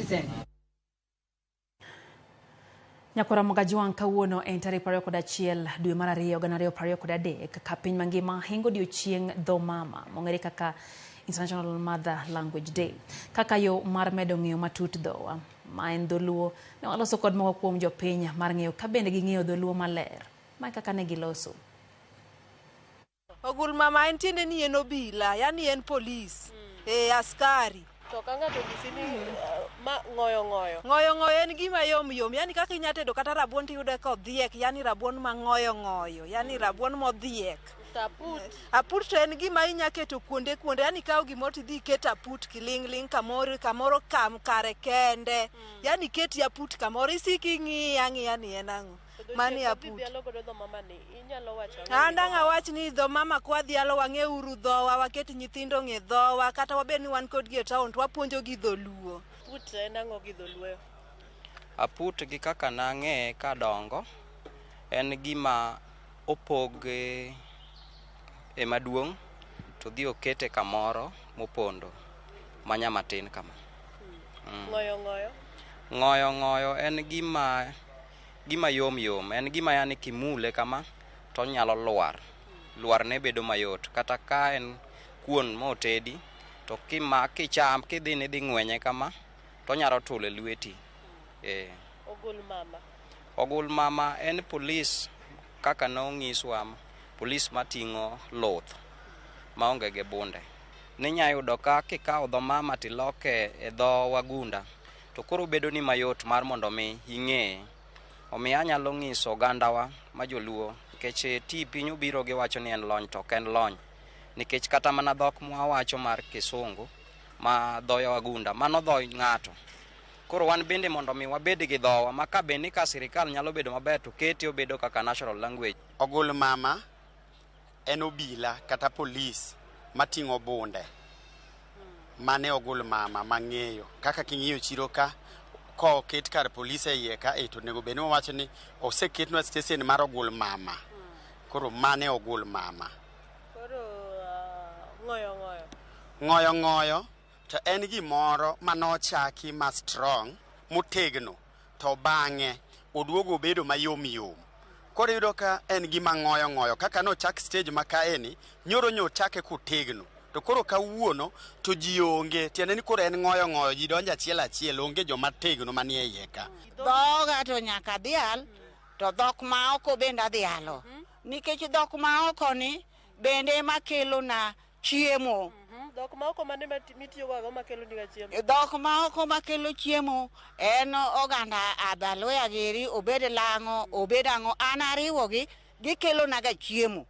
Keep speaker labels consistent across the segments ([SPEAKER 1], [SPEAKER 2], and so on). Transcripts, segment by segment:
[SPEAKER 1] Citizen.
[SPEAKER 2] Nyakwara Mogajwang' kawuono en tarik 21 dwe mar ariyo 2023 ka piny mangima hingo odiochieng' dho mama mong'ere kaka International Mother Language Day kaka yo mar medo ng'eyo matut dhowa ma en dholuo ne waloso kod moko kuom jopiny mar ng'eyo ka bende ging'eyo dholuo maler ma kaka ne giloso.
[SPEAKER 3] Ogul mama en tiende ni en obila, yani en polis. Eh, askari.
[SPEAKER 4] To ka ng'ato onyisi ni ma ng'oyo ng'oyo.
[SPEAKER 3] Ng'oyo ng'oyo en gima yom yom, yani kaka inya tedo kata rabuon tiyudo ka odhiek, yani rabuon ma ng'oyo ng'oyo, yani rabuon modhiek.
[SPEAKER 4] To aput.
[SPEAKER 3] Aput to en gima inya keto kuonde kuonde, yani ikawo gimoro tidhi iket aput kiling' ling' kamoro kamoro kam kare kende. Yani iketi aput kamoro isik ing'iye ang'iya ni en ang'o. Mani aput. An dang' awach ni dho mama kwadhialo wang'euru dhowa, waket nyithindo ong'e dhowa, kata wabed ni wan kodgi e town to wapuonjogi dholuo.
[SPEAKER 4] Aput en ang'o gi dholuo?
[SPEAKER 5] Aput gi kaka nang'eye kadongo, en gima opog e maduong' to odhi okete kamoro mopondo ma nyamatin kama.
[SPEAKER 4] Ng'oyo ng'oyo?
[SPEAKER 5] Ng'oyo ng'oyo en gima gima yom yom, en gima yani kimule kama to onyalo lwar. Lwarne bedo mayot. Kata ka en kuon motedi to kima kicham kidhi ni idhi ng'wenye kama to onyalo tul e lweti. Eh.
[SPEAKER 4] Ogul mama.
[SPEAKER 5] Ogul mama en polis kaka nonyiswa, polis mating'o luth maonge gi bunde. Ninya yudo ka kikawo dho mama tiloke e dho wagunda to koro bedo ni mayot mar mondo mi ing'eye. Omiyo anyalo ng'iso ogandawa ma joluo nikech ti piny obiro giwacho ni en lony to ok en lony. Nikech kata mana dhok mwawacho mar kisungu ma dho wagunda mano dho ng'ato. Koro wan bende mondo mi wabed gi dhowa ma ka bed ni ka sirikal nyalo bedo maber to kete obedo kaka national language.
[SPEAKER 6] Ogul mama en obila kata polis mating'o bunde. Mane ogul mama mang'eyo. Kaka king'iyo chiro ka, koket kar polis e iye ka, e to onego bed ni wawacho ni oseketnwa stesen mar ogul mama. Koro mane ogul mama.
[SPEAKER 4] Koro ng'oyo ng'oyo.
[SPEAKER 6] Ng'oyo ng'oyo to en gimoro manochaki ma strong motegno to bang'e oduogo obedo mayom yom. Koro iyudo ka en gima ng'oyo ng'oyo kaka nochak stage ma kaeni, nyoro nyochake kotegno. To koro kawuono to ji onge, tiende ni koro en ng'oyo ng'oyo, ji donjo achiel achiel, onge joma tegno manie iye ka.
[SPEAKER 7] Dhoga to nyaka dhial, to dhok ma oko bende adhialo. Nikech dhok ma oko ni bende ema kelona chiemo.
[SPEAKER 4] Dhok ma oko mane mitiyo go makelo niga chiemo?
[SPEAKER 7] Dhok ma oko makelo chiemo en oganda abaluya giri, obed lang'o, obed ang'o, an ariwogi, gikelonaga chiemo.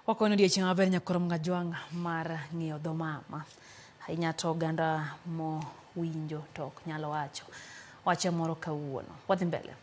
[SPEAKER 2] Wakono odiochieng' maber nyakwar Mgajwang' mar ng'eyo dho mama. Ahinya to oganda mowinjo to ok nyal wacho. Wache moro kawuono. Wadhi mbele.